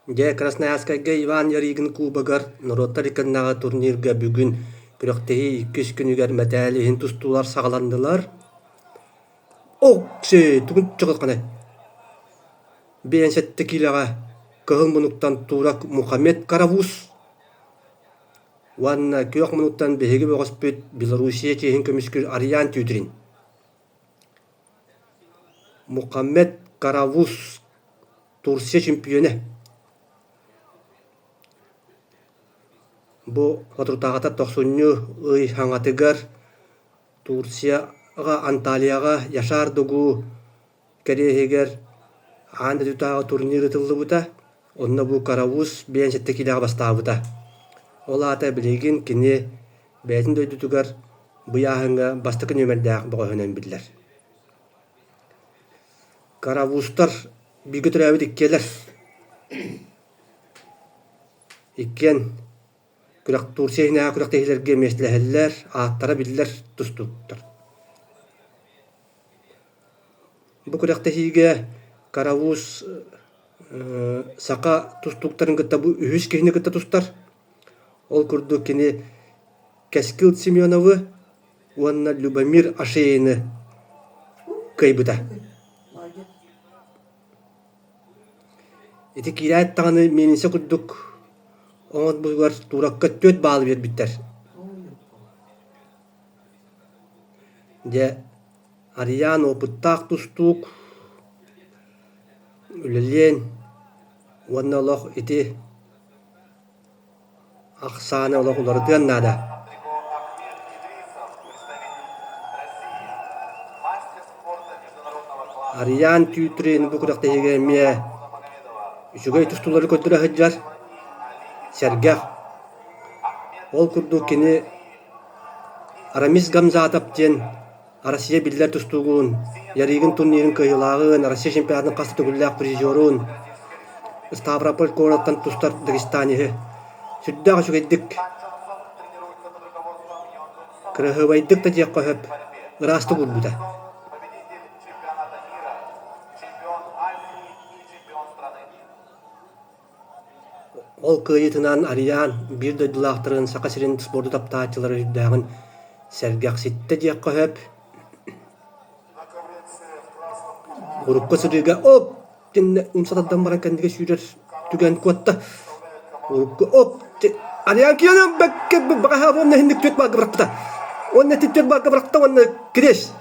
Дьэ, Красноярскайга Иван Ярыгин Кубогар норуоттар иккиннээҕи турнирга бүгүн күрэхтэһии иккис күнүгэр мэтээл иһин тустуулар саҕаланнылар. Окси, тугун чыгылханай? 57 киилэҕэ кыһыл мунуктан турок Мухаммед Каравуз уонна күөх мунуктан биһиги бөҕөспүт Белоруссия чиэһин көмүскүүр Арыйаан Тютрин. Мухаммед Каравуз Турция чемпиона. Бу соторутааҕыта тохсунньу ый хаҥатыгар Турцияҕа Анталияҕа Яшар Дугу кэриэһигэр аан дойдутааҕы турнир ыытыллыбыта. Онно бу Каравуз 57 киилэҕэ бастаабыта. Ол аата билигин кини бэйэтин дойдутугар быйааһыҥҥа бастакы нүөмэрдээх бөҕөһүнэн биллэр. Каравузтар бииргэ төрөөбүт иккиэлэр. Иккиэн күрэх Турция иһинээҕи күрэхтэһиилэргэ миэстэлэһэллэр, ааттара биллэр тустууктар. Бу күрэхтэһиигэ Каравуз саха тустууктарын кытта бу үһүс киһини кытта тустар. Ол курдук кини Кэскил Семеновы уонна Любомир Ашеины кыайбыта. Ити киирээт даҕаны миэлиҥсэ курдук оҥорбутугар туракка түөрт баалы биэрбиттэр. Дьэ, Арыйаан опыттаах тустуук, үлэлиэн уонна олох ити Ахсааны олох уларытыан наада. Арыйаан Тютрин бу күрэхтэһиигэ эмиэ үчүгэй тустуулары көрдөрө сылдьар, сэргэх. Ол курдук кини Арамис Гамзатов диэн Россия биллэр тустуугун, Ярыгин турнирын кыайыылааҕын, Россия чемпионатын хас да төгүллээх призерун, Ставрополь куораттан тустар дагестанеһы сүрдээх үчүгэйдик, кыраһыабайдык да диэххэ сөп, ыраастык уурбута. Ол кыайыытынан Арыйаан биир дойдулаахтарын Саха сирин спорду таптааччылара үрдээҕин сэргэхситтэ диэххэ сөп. Урукку сырыыга оп кэннэ умса тардан баран кэннигэ сүүрэр түгэн куотта. Урукку оп Арыйаан киэнэ бэккэ баҕаһа уонна иһинник түөрт баалга бырахпыта. Уонна ити түөрт баалга бырахта уонна крест.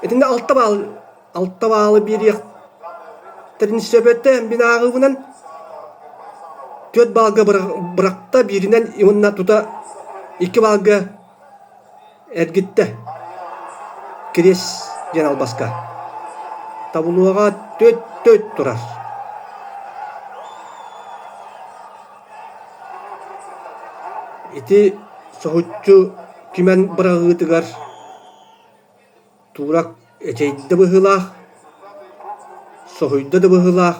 Итиннэ алта баал алта баалы биэриэхтэрин сөп этэ мин ааҕыыбынан түөрт баалга бырахта бииринэн уонна тута икки баалга эргиттэ кириэс диэн албаска таблоҕа түөрт түөрт турар ити соһуччу кимэн быраҕыытыгар Туурак эчэйдэ быһыылаах, соһуйда да быһыылаах,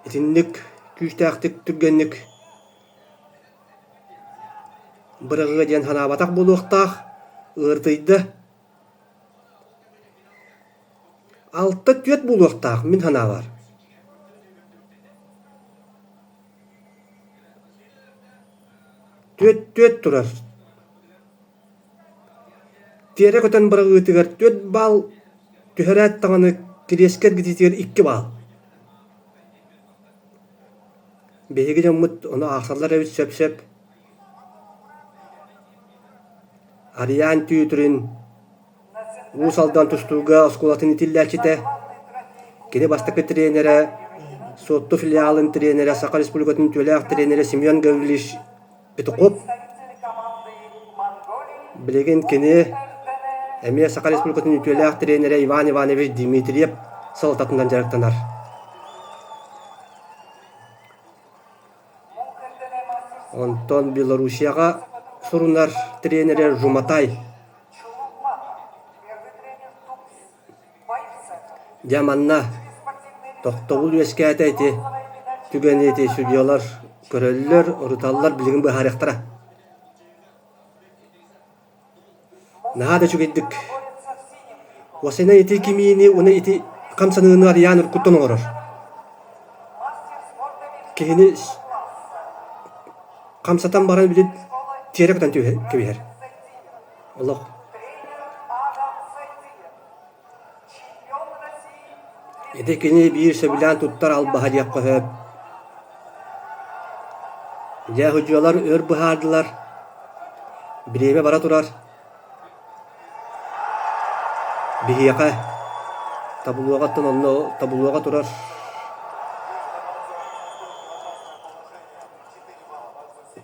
итинник күүстээхтик түргэнник быраҕыа диэн санаабатах буолуохтаах, ыарытыйда. 6-4 буолуохтаах мин санаабар. 4-4 турар. Тиэрэ көтөн быраҕыытыгар түөрт баал, түһэрээт даҕаны кириэскэ эргитиитигэр икки баал. Биһиги дьоммут ону аахсаллар эбит сөп-сөп. Арыйаан Түүтүрүн Уус Алдан тустууга оскуолатын иитиллээччитэ, кини бастакы тренерэ, Суотту филиалын тренерэ, Саха Республикатын үтүөлээх тренерэ Семен Гаврильевич Петухов Билигин кини эмиэ Саха Республикатын үтүөлээх тренерэ Иван Иванович Дмитриев салалтатынан дьарыктанар. Онтон Белоруссияҕа сурунар тренерэ Жуматай Дьэ манна тохтобул үөскээтэ ити түгэни ити судьуйалар көрөллөр, ырыталлар, билигин быһаарыахтара. Наһаа да үчүгэйдик Уосайынан ити кимиини уонна ити хамсаныыны арыйаан уруккуттан оҥорор. Киһини хамсатан баран били тиэрэ көтөн кэбиһэр. Олох Ити кини биир сөбүлээн туттар албаһа диэххэ сөп. Дьэ, судьуйалар өр быһаардылар, бириэмэ бара турар. Биһиэхэ табылуоҕаттан онно табылуоҕа турар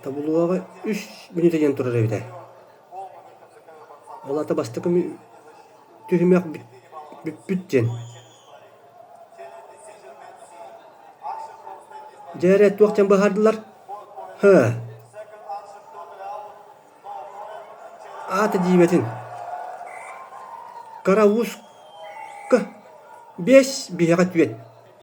табылуоҕа үс мүнүүтэ диэн турар эбитэ. Ол аата бастакы түһүмэх бүппүт диэн. Дьэ эрэ туох диэн быһаардылар? Һы Аата дьиибэтин Карауска биэс биһиэхэ түөрт.